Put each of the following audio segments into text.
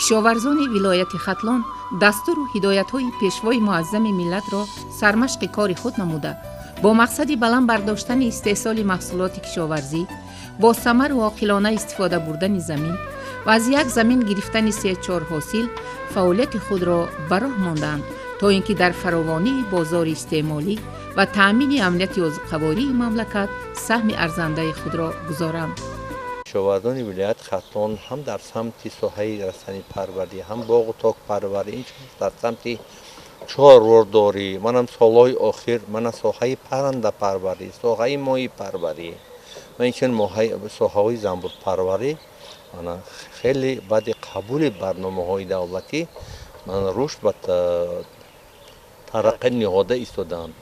Кишоварзони вилояти Хатлон дастуру ҳидоятҳои Пешвои муаззами миллатро сармашқи кори худ намуда, бо мақсади баланд бардоштани истеҳсоли маҳсулоти кишоварзӣ, бо самару оқилона истифода бурдани замин ва аз як замин гирифтани се-чор ҳосил фаъолияти худро ба роҳ мондаанд, то ин ки дар фаровонии бозори истеъмолӣ ва таъмини амнияти озуқавории мамлакат саҳми арзандаи худро гузоранд. Кишоварзони вилояти Хатлон ҳам дар самти соҳаи растанипарварӣ, ҳам боғу токпарварӣ, инчунин дар самти чорвордорӣ, манам солҳои охир мана соҳаи паррандапарварӣ, соҳаи моҳипарварӣ ва инчунин соҳаҳои занбурпарварӣ мана хеле баъди қабули барномаҳои давлатӣ мана рушд ва тараққӣ ниҳода истодаанд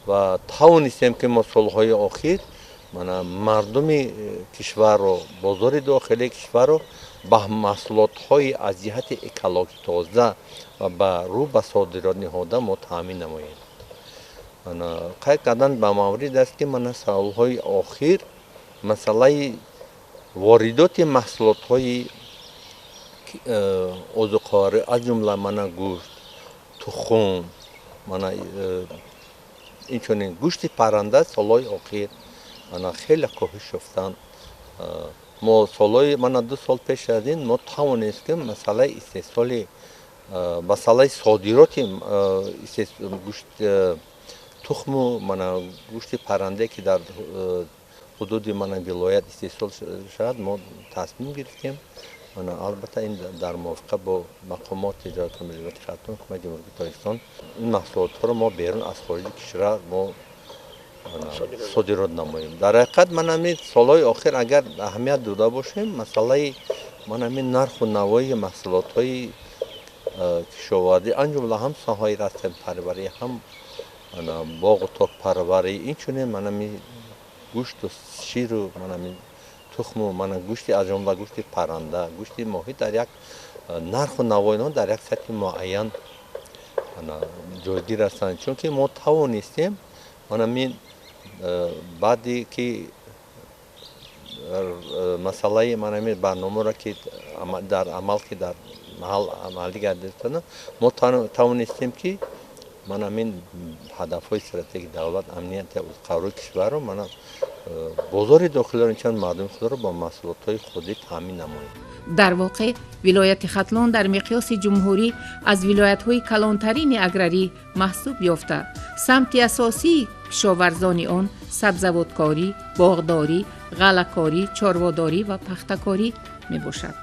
ва тавонистем, ки мо солҳои охир мана мардуми кишварро, бозори дохилии кишварро ба маҳсулотҳои аз ҷиҳати экологӣ тоза ва ба рӯ ба содирот ниҳода мо таъмин намоем. Қайд кардан ба маврид аст, ки мана солҳои охир масъалаи воридоти маҳсулотҳои озуқаворӣ, аз ҷумла мана гӯшт, тухм, мана инчунин гӯшти парранда солҳои охир мана хеле коҳиш ёфтанд. Мо солҳои мана 2 сол пеш аз ин мо тавонистем, ки масъалаи истеҳсоли, масъалаи содироти гӯшт, тухму мана гӯшти паррандае, ки дар ҳудуди мана вилоят истеҳсол шавад, мо тасмим гирифтем. Мана албатта ин дар мувофиқа бо мақомоти иҷроияи вилояти Хатлон, Ҳукумати Ҷумҳурии Тоҷикистон ин маҳсулотҳоро мо берун аз хориҷи кишвар мо содирот намоем. Дар ҳақиқат ман ҳамин солҳои охир агар аҳамият дода бошем, масъалаи ман ҳамин нарху навои маҳсулотҳои кишоварзӣ, аз ҷумла ҳам соҳаи растанипарварӣ, ҳам боғу токпарварӣ, инчунин ман ҳамин гӯшту ширу ман ҳамин тухму мана гӯшти, аз ҷумла гӯшти парранда, гӯшти моҳӣ дар як нарху навои он дар як сатҳи муайян ҷойгир ҳастанд, чунки мо тавонистем манамин баъде ки масъалаи манамин барномаро ки дар амал ки дар маҳал амалӣ гардида, мо тавонистем, ки манамин ҳадафҳои стратегии давлат, амнияти озуқавории кишварро, мана бозори дохилиро, инчунин мардуми худро бо маҳсулотҳои худӣ таъмин намоем. Дар воқеъ вилояти Хатлон дар миқёси ҷумҳурӣ аз вилоятҳои калонтарини аграрӣ маҳсуб ёфта, самти асосии кишоварзони он сабзавоткорӣ, боғдорӣ, ғаллакорӣ, чорводорӣ ва пахтакорӣ мебошад.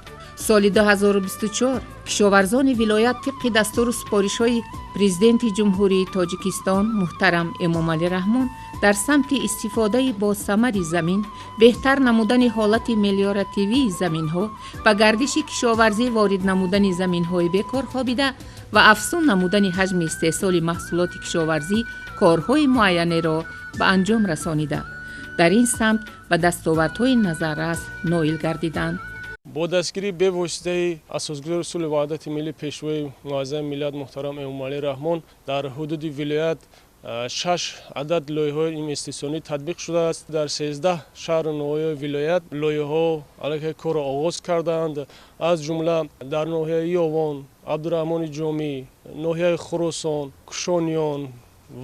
Соли 2024 кишоварзони вилоят тибқи дастуру супоришҳои Президенти Ҷумҳурии Тоҷикистон муҳтарам Эмомалӣ Раҳмон дар самти истифодаи босамари замин, беҳтар намудани ҳолати мелиоративии заминҳо, ба гардиши кишоварзӣ ворид намудани заминҳои бекор хобида ва афзун намудани ҳаҷми истеҳсоли маҳсулоти кишоварзӣ корҳои муайянеро ба анҷом расонида, дар ин самт ба дастовардҳои назаррас ноил гардиданд. Бо дастгирии бевоситаи Асосгузори сулҳу ваҳдати миллӣ, Пешвои муаззами миллат муҳтарам Эмомалӣ Раҳмон дар ҳудуди вилоят шаш адад лоиҳаҳои инвеститсионӣ татбиқ шудааст. Дар 13 шаҳру ноҳияи вилоят лоиҳаҳо аллакай корро оғоз кардаанд, аз ҷумла дар ноҳияи Ёвон, Абдураҳмони Ҷомӣ, ноҳияи Хуросон, Кушониён,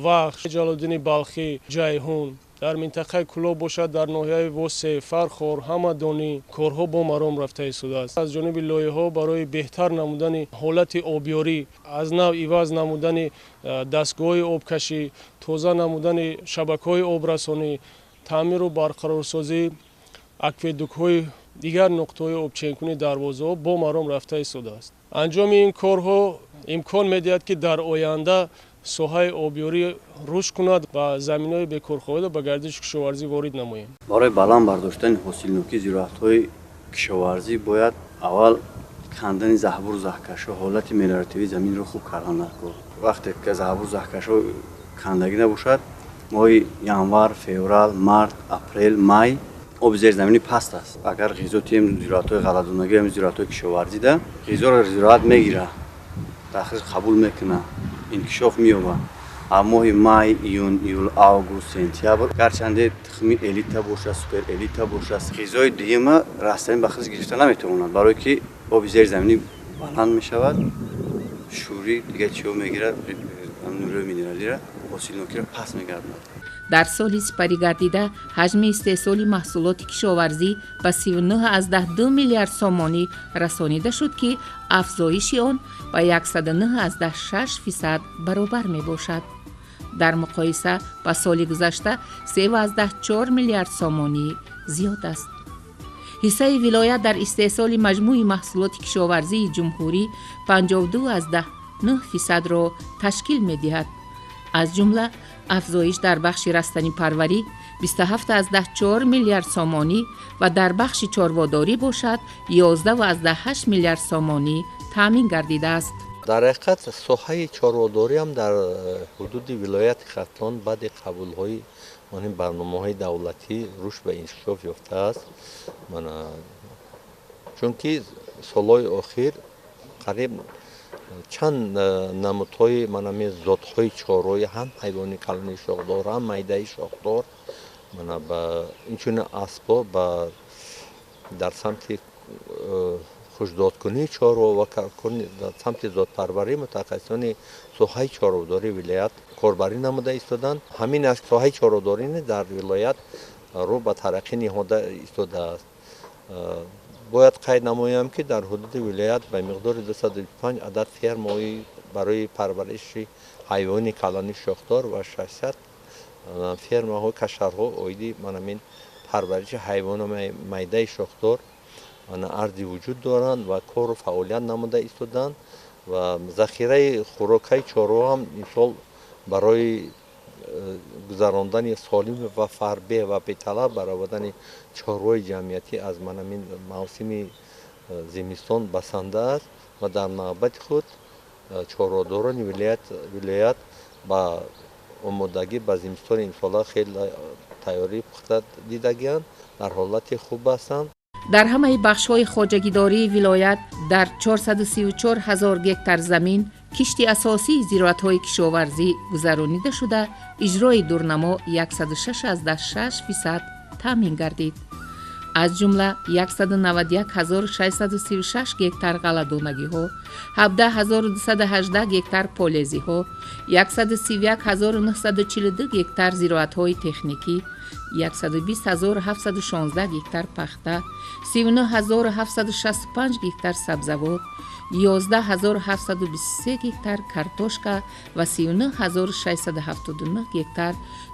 Вахш, Ҷалолиддини Балхӣ, Ҷайҳун. Дар минтақаи Кӯлоб бошад, дар ноҳияи Восе, Фархор, Ҳамадонӣ корҳо бо маром рафта истодааст. Аз ҷониби лоиҳаҳо барои беҳтар намудани ҳолати обёрӣ, аз нав иваз намудани дастгоҳҳои обкашӣ, тоза намудани шабакаҳои обрасонӣ, таъмиру барқарорсозии акведукҳои дигар нуқтаҳои обченкунии дарвозаҳо бо маром рафта истодааст. Анҷоми ин корҳо имкон медиҳад, ки дар оянда соҳаи обёрӣ рушд кунад ва заминҳои бекорхобида ба гардиши кишоварзӣ ворид намоем. Барои баланд бардоштани ҳосилнокии зироатҳои кишоварзӣ бояд аввал кандани заҳбуру заҳкашҳо, ҳолати мелиоративии заминро хуб кардан даркор. Вақте ки заҳбуру заҳкашҳо кандагӣ набошад, моҳи январ, феврал, март, апрел, май оби зеризаминӣ паст аст. Агар ғизо тием зироатҳои ғалладонагӣ, зироатҳои кишоварзида ғизоро зироат мегирад, дахл қабул мекунад, инкишоф меёбад. А моҳи май, июн, июл, август, сентябр гарчанде тухми элита бошад, супер элита бошад, ғизои дуюма растанӣ ба худаш гирифта наметавонад, барое ки оби зеризаминӣ Баланд мешавад, шӯрӣ дигар чиҳо мегирад, нурҳои минералиро, ҳосилнокиро паст мегардонад. Дар соли сипаригардида ҳаҷми истеҳсоли маҳсулоти кишоварзӣ ба 39,2 миллиард сомонӣ расонида шуд, ки афзоиши он ба 109,6% баробар мебошад. Дар муқоиса ба соли гузашта 3,4 миллиард сомонӣ зиёд аст. Ҳиссаи вилоят дар истеҳсоли маҷмӯи маҳсулоти кишоварзии ҷумҳурӣ 52,9%-ро ташкил медиҳад. Аз ҷумла афзоиш дар бахши растанипарварӣ 27,4 миллиард сомонӣ ва дар бахши чорводорӣ бошад 11,8 миллиард сомонӣ таъмин гардидааст. Дар ҳақиқат соҳаи чорводориам дар ҳудуди вилояти Хатлон баъди қабулҳои барномаҳои давлатӣ рушд ва инкишоф ёфтааст. Чунки солҳои охир қариб чанд намудҳои манами зотҳои чорвои ҳам ҳайвони калони шохдор, ҳам майдаи шохдор, инчунин аспҳо дар самти хушдодкунии чорво ва дар самти зотпарварӣ мутахассисони соҳаи чорводории вилоят корбарӣ намуда истоданд. Ҳамин аст, соҳаи чорводорӣ дар вилоят рӯ ба тараққӣ ниҳода истодааст. Бояд қайд намоям, ки дар ҳудуди вилоят ба миқдори 205 адад фермаҳои барои парвариши ҳайвони калони шохдор ва 600 фермаҳо, кашарҳо оиди манамин парвариши ҳайвони майдаи шохдор арзи вуҷуд доранд ва кору фаъолият намуда истоданд ва захираи хӯрокаи чорво ҳам имсол барои гузарондани солим ва фарбеҳ ва беталаб баровардани чорвои ҷамъиятӣ аз манамин мавсими зимистон басанда аст ва дар навбати худ чорводорони вилоят ба омодагӣ ба зимистони имсола хеле тайёрии пухта дидагианд, дар ҳолати хуб ҳастанд. Дар ҳамаи бахшҳои хоҷагидории вилоят дар 434 ҳазор гектар замин кишти асосии зироатҳои кишоварзӣ гузаронида шуда, иҷрои дурнамо 106,6% таъмин гардид. Аз ҷумла 191 636 гектар ғалладонагиҳо, 17 218 гектар полезиҳо, 131 942 гектар зироатҳои техникӣ, 120 716 гектар пахта, 39 765 гектар сабзавот, 11 723 гектар картошка ва 39 679 гектар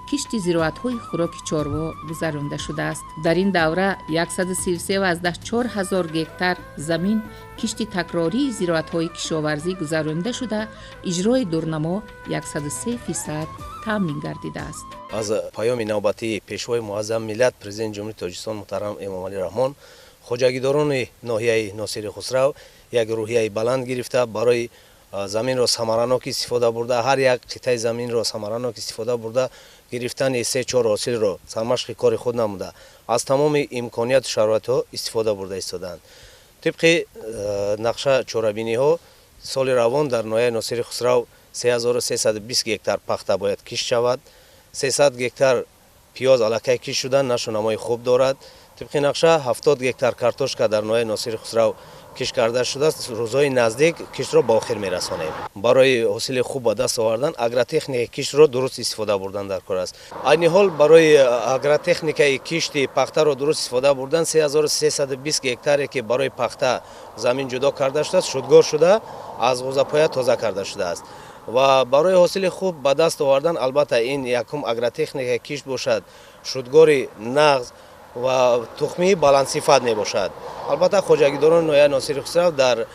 кишти зироатҳои хӯроки чорво гузаронда шудааст. Дар ин давра 133,4 ҳазор гектар замин кишти такрории зироатҳои кишоварзӣ гузаронида шуда, иҷрои дурнамо 103% таъмин гардидааст. Аз паёми навбатии Пешвои муаззами миллат, Президенти Ҷумҳурии Тоҷикистон муҳтарам Эмомалӣ Раҳмон, хоҷагидорони ноҳияи Носири Хусрав як рӯҳияи баланд гирифта, барои заминро самаранок истифода бурда, ҳар як қитъаи заминро самаранок истифода бурда, гирифтани се чор ҳосилро сармашқи кори худ намуда, аз тамоми имконияту шароитҳо истифода бурда истодаанд. Тибқи нақша чорабиниҳо, соли равон дар ноҳияи Носири Хусрав 3320 гектар пахта бояд кишт шавад, 300 гектар пиёз аллакай кишт шуда, нашъунамои хуб дорад. Тибқи нақша, 70 гектар картошка дар ноҳияи Носири Хусрав кишт карда шудааст, рӯзҳои наздик киштро ба охир мерасонем. Барои ҳосили хуб ба даст овардан агротехникаи киштро дуруст истифода бурдан дар кор аст. Айни ҳол барои агротехникаи кишти пахтаро дуруст истифода бурдан 3320 гектаре, ки барои пахта замин ҷудо карда шудааст, шудгор шуда, аз ғӯзапоя тоза карда шудааст. Ва барои ҳосили хуб ба даст овардан, албатта, ин якум агротехникаи кишт бошад, шудгори нағз ва тухмии баландсифат мебошад. Албатта, хоҷагидорони ноҳияи Носири Хусрав дар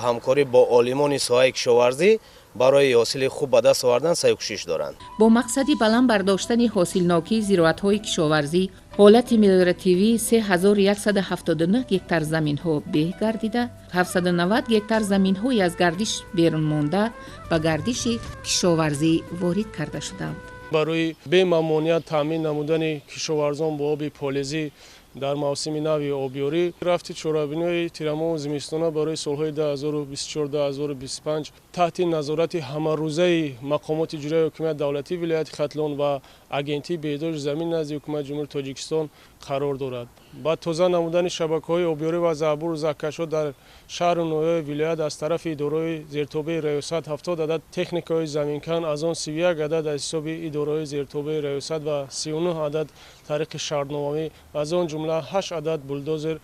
ҳамкорӣ бо олимони соҳаи кишоварзӣ барои ҳосили хуб ба даст овардан саъю кӯшиш доранд. Бо мақсади баланд бардоштани ҳосилнокии зироатҳои кишоварзӣ, ҳолати мелиоративии 3179 гектар заминҳо беҳ гардида, 790 гектар заминҳои аз гардиш берун монда ба гардиши кишоварзӣ ворид карда шуданд. Барои бемамоният таъмин намудани кишоварзон бо оби полезӣ дар мавсими нави обёрӣ, рафти чорабиниҳои тирамоҳу зимистона барои солҳои 2024-2025 таҳти назорати ҳамарӯзаи мақомоти иҷроияи ҳокимияти давлатии вилояти Хатлон ва Агентии беҳдошти замин назди Ҳукумати Ҷумҳурии Тоҷикистон қарор дорад. Ба тоза намудани шабакаҳои обёрӣ ва заҳбуру заҳкашҳо дар шаҳру ноҳияҳои вилоят аз тарафи идораҳои зертобеи раёсат 70 адад техникаҳои заминкан, аз он 31 адад аз ҳисоби идораҳои зертобеи раёсат ва 39 адад тариқи шартномавӣ, аз он ҷумла 8 адад булдозер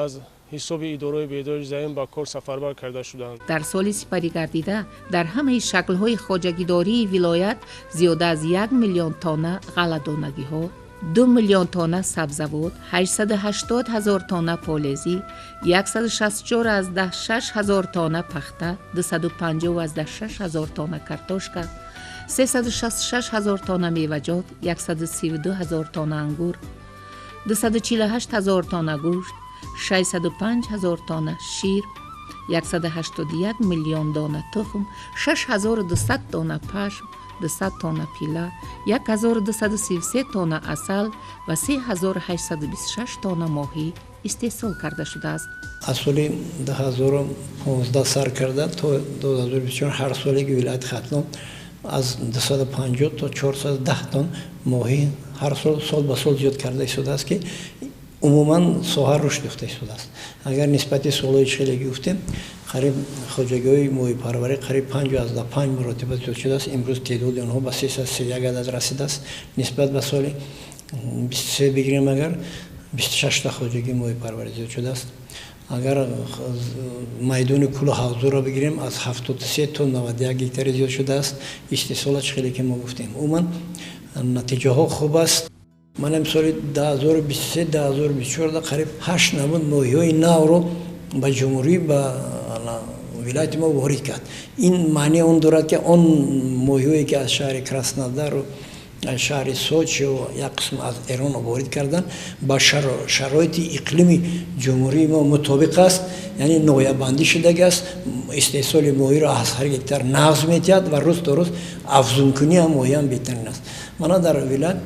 аз ҳисоби идораи беҳдошти замин ба кор сафарбар карда шуданд. Дар соли сипаригардида дар ҳамаи шаклҳои хоҷагидории вилоят зиёда аз 1 миллион тонна ғалладонагиҳо, 2 миллион тонна сабзавот, 880 ҳазор тонна полезӣ, 164,6 ҳазор тонна пахта, 250,6 ҳазор тонна картошка, 366 ҳазор тонна меваҷот, 132 ҳазор тонна ангур, 248 ҳазор тонна гӯшт, 605 ҳазор тонна шир, 181 миллион дона тухм, 6200 дона пашм, 200 тонна пила, 1233 тонна асал ва 3826 тонна моҳӣ истеҳсол карда шудааст. Аз соли 2015 сар карда то 2024 ҳар соли вилояти Хатлон аз 250 то 410 тонна моҳӣ ҳар сол сол ба сол зиёд карда истодааст, ки умуман соҳа рушд ёфта истодааст. Агар нисбати солҳои чихелегӣ гуфтем, қариб хоҷагиҳои моҳипарварӣ қариб 5,5 маротиба зиёд шудааст. Имрӯз теъдоди онҳо ба 331 адад расидааст. Нисбат ба соли 23 бигирем, агар 26 та хоҷагии моҳипарварӣ зиёд шудааст. Агар майдони кӯлу ҳавзуро бигирем, аз 73 то 91 гектари зиёд шудааст. Истеҳсола чихеле ки мо гуфтем, умуман натиҷаҳо хуб аст. Ман имсоли 2023-2024 қариб 8 намуд моҳиҳои навро ба ҷумҳурӣ, ба вилояти мо ворид кард. Ин маънии он дорад, ки он моҳиҳое ки аз шаҳри Краснодару аз шаҳри Сочи як қисм аз Эрон ворид кардан, ба шароити иқлими ҷумҳурии мо мутобиқ аст, яъне ноябандӣ шудагӣ аст. Истеҳсоли моҳиро аз ҳар гектар нағз метиҳад ва рӯз то рӯз афзункунӣ ҳам моҳиам беҳтарин аст. Мана дар вилоят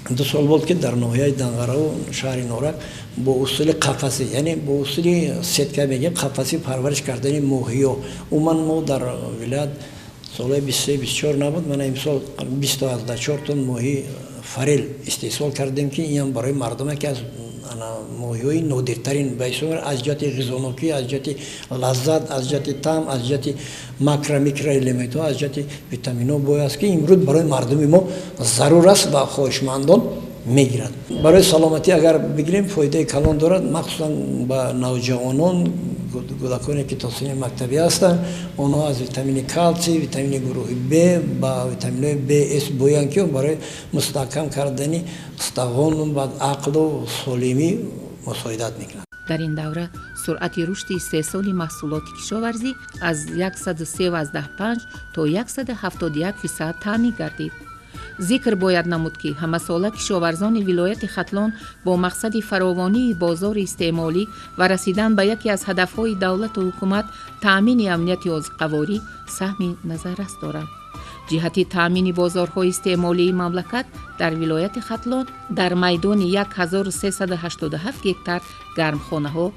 2 сол буд, ки дар ноҳияи Данғараву шаҳри Норак бо усули қафасӣ, яъне бо усули сетка мегӯем, қафасӣ парвариш кардани моҳиё. Умуман мо дар вилоят солҳои 23-24 набуд, мана имсол 20,4 тонна моҳи форел истеҳсол кардем, ки инам барои мардум яке аз моҳиҳои нодиртарин ба ҳисоб, аз ҷиҳати ғизонокӣ, аз ҷиҳати лаззат, аз ҷиҳати таъм, аз ҷиҳати макро микроэлементҳо, аз ҷиҳати витаминҳо бой аст, ки имрӯз барои мардуми мо зарур аст ва хоҳишмандон мегирад. Барои саломатӣ агар бигирем, фоидаи калон дорад, махсусан ба навҷавонон, кӯдаконе ки то синни мактабӣ ҳастанд. Онҳо аз витамини калсий, витамини гурӯҳи Б ба витаминҳои Б, С боянд, ки барои мустаҳкам кардани стағон ва ақлу солимӣ мусоидат мекунанд. Дар ин давра суръати рушди истеҳсоли маҳсулоти кишоварзӣ аз 103,5 то 171% таъмин гардид. Зикр бояд намуд, ки ҳамасола кишоварзони вилояти Хатлон бо мақсади фаровонии бозори истеъмолӣ ва расидан ба яке аз ҳадафҳои давлату ҳукумат, таъмини амнияти озуқаворӣ, саҳми назаррас доранд. Ҷиҳати таъмини бозорҳои истеъмолии мамлакат дар вилояти Хатлон дар майдони 1387 гектар гармхонаҳо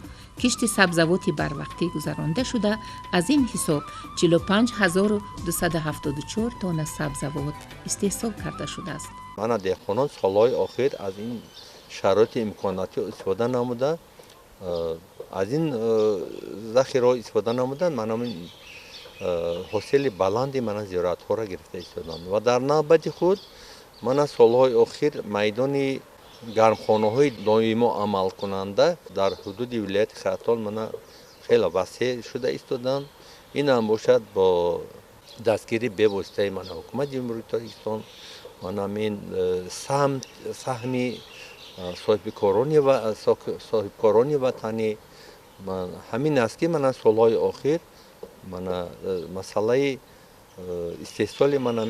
кишти сабзавоти барвақтӣ гузаронда шуда, аз ин ҳисоб 45274 тонна сабзавот истеҳсол карда шудааст. Мана деҳқонон солҳои охир аз ин шароити имконотӣ истифода намуда, аз ин захираҳо истифода намуда, мана ҳосили баланди мана зироатҳоро гирифта истоданд ва дар навбати худ мана солҳои охир майдони гармхонаҳои доимо амалкунанда дар ҳудуди вилояти Хатлон мана хеле васеъ шуда истоданд. Ин ҳам бошад бо дастгирии бевоситаи мана ҳукумати Ҷумҳурии Тоҷикистон, мана ин саҳми соҳибкорони ватанӣ ҳамин аст, ки мана солҳои охир мана масъалаи истеҳсоли мана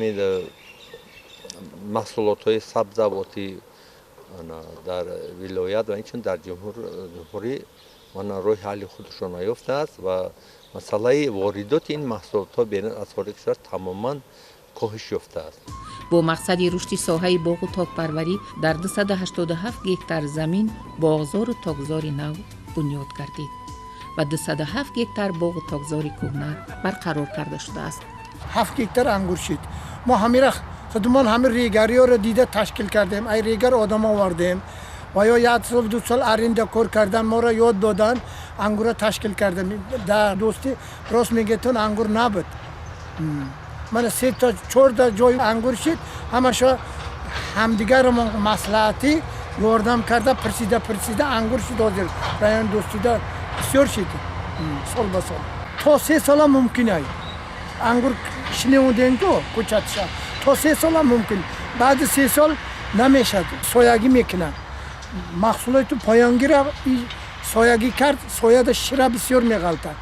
маҳсулотҳои сабзавотӣ дар вилоят ва инчунин дар ҷумҳурӣ мана роҳи ҳалли худашро наёфтааст ва масъалаи воридоти ин маҳсулотҳо берун аз хориҷи кишвар тамоман коҳиш ёфтааст. Бо мақсади рушди соҳаи боғу токпарварӣ дар 287 гектар замин боғзору токзори нав бунёд гардид ва 207 гектар боғу токзори кӯҳна барқарор карда шудааст. 7 гектар ангур шид. Мо ҳамира Худмон ҳамин регариёро дида ташкил кардем, ай регар одам овардем ва ё як сол ду сол аренда кор кардан, моро ёд додан, ангура ташкил кардем. Дар Дӯстӣ рост мегетон ангур набуд. Мана се та чорта ҷой ангур шид, ҳамаша ҳамдигарамон маслиҳатӣ ёрдам карда, пурсида пурсида ангур шид. Ҳозир райони Дӯстида бисёр шид сол ба сол. То 3 сола мумкин ай ангур шинеуденку кӯчатша, то 3 сола мумкин. Баъди 3 сол намешад, соягӣ мекунад маҳсулоту поёнгира соягӣ кард, сояда шира бисёр меғалтад,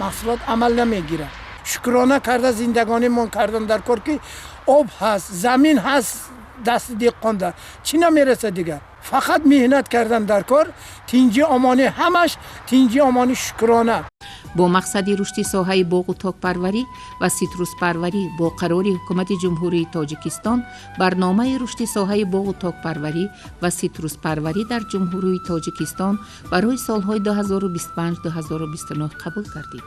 маҳсулот амал намегирад. Шукрона карда зиндагонимон кардан дар кор, ки об ҳаст, замин ҳаст, дасти деҳқонда чӣ намерасад дигар? Фақат меҳнат кардан дар кор, тинҷи омонӣ, ҳамаш тинҷи омонӣ, шукрона. Бо мақсади рушди соҳаи боғу токпарварӣ ва ситруспарварӣ бо қарори Ҳукумати Ҷумҳурии Тоҷикистон барномаи рушди соҳаи боғу токпарварӣ ва ситруспарварӣ дар Ҷумҳурии Тоҷикистон барои солҳои 2025-2029 қабул гардид.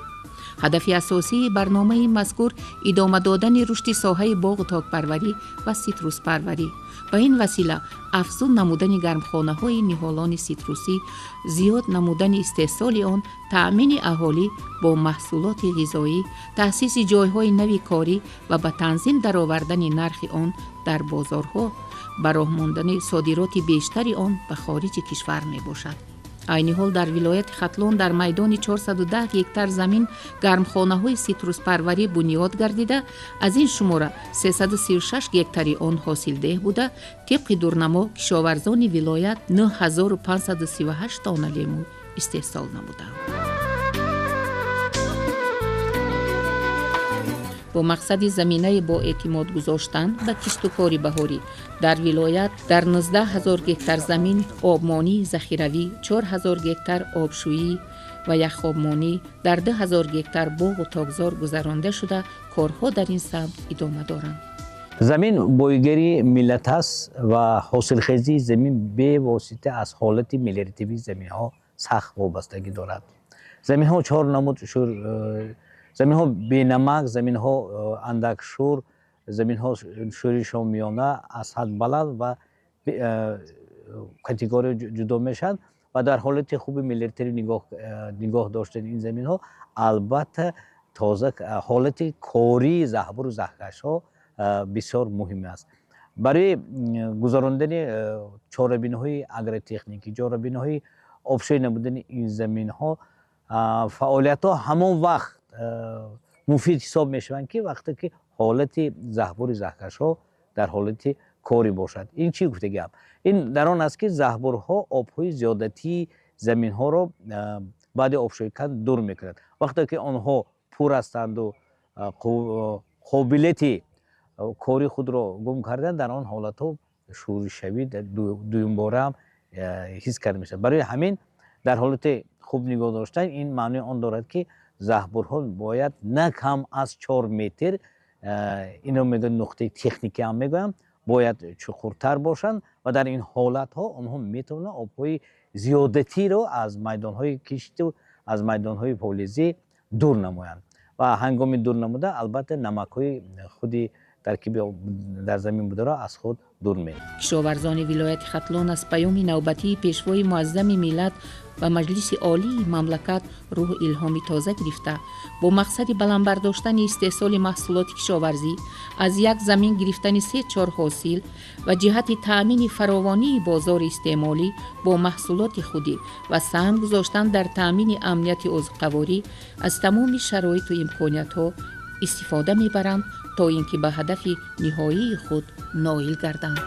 Ҳадафи асосии барномаи мазкур идома додани рушди соҳаи боғу токпарварӣ ва ситруспарварӣ, ба ин васила афзун намудани гармхонаҳои ниҳолони ситрусӣ, зиёд намудани истеҳсоли он, таъмини аҳолӣ бо маҳсулоти ғизоӣ, таъсиси ҷойҳои нави корӣ ва ба танзим даровардани нархи он дар бозорҳо, ба роҳ мондани содироти бештари он ба хориҷи кишвар мебошад. Айни ҳол дар вилояти Хатлон дар майдони 410 гектар замин гармхонаҳои ситруспарварӣ бунёд гардида, аз ин шумора 336 гектари он ҳосилдеҳ буда, тибқи дурнамо кишоварзони вилоят 9538 тонна лимӯ истеҳсол намуданд. Бо мақсади заминаи боэътимод гузоштан ба кишту кори баҳорӣ дар вилоят дар 19 ҳазор гектар замин обмонии захиравӣ, 4 ҳазор гектар обшӯӣ ва яхобмонӣ, дар 2 ҳазор гектар боғу токзор гузаронда шуда, корҳо дар ин самт идома доранд. Замин боигари миллат аст ва ҳосилхезии замин бевосита аз ҳолати мелиоративии заминҳо сахт вобастагӣ дорад. Заминҳо чор намуд шур: заминҳо бенамак, заминҳо андак шур, заминҳо шӯришон миёна, аз ҳад баланд ва категория ҷудо мешаванд. Ва дар ҳолати хуби мелиоративӣ нигоҳ доштани ин заминҳо, албатта, тоза ҳолати кории заҳбуру заҳкашҳо бисёр муҳим аст. Барои гузарондани чорабиниҳои агротехникӣ, чорабиниҳои обшӯӣ намудани ин заминҳо, фаъолиятҳо ҳамон вақт муфид ҳисоб мешаванд, ки вақте ки ҳолати заҳбури заҳкашҳо дар ҳолати корӣ бошад. Ин чӣ гуфта гап? Ин дар он аст, ки заҳбурҳо обҳои зиёдатии заминҳоро баъди обшӯӣ кардан дур мекунад. Вақте ки онҳо пур ҳастанду қобилияти кори худро гум карданд, дар он ҳолатҳо шӯришавӣ дуюмбора ҳам ҳис карда мешавад. Барои ҳамин дар ҳолати хуб нигоҳ доштан ин маънои он дорад, ки заҳбурҳо бояд на кам аз 4 метр, инро мегӯянд нуқтаи техникӣ ҳам мегӯям, бояд чуқуртар бошанд ва дар ин ҳолатҳо онҳо метавонанд обҳои зиёдатиро аз майдонҳои кишту аз майдонҳои полизӣ дур намоянд. Ва ҳангоми дур намуда, албатта, намакҳои худи таркиби дар замин бударо аз худ дур мекунад. Кишоварзони вилояти Хатлон аз паёми навбатии Пешвои муаззами миллат ва Маҷлиси Олии мамлакат рӯҳу илҳоми тоза гирифта, бо мақсади баланд бардоштани истеҳсоли маҳсулоти кишоварзӣ, аз як замин гирифтани се-чор ҳосил ва ҷиҳати таъмини фаровонии бозори истеъмолӣ бо маҳсулоти худӣ ва саҳм гузоштан дар таъмини амнияти озуқаворӣ аз тамоми шароиту имкониятҳо истифода мебаранд, то ин ки ба ҳадафи ниҳоии худ ноил гарданд.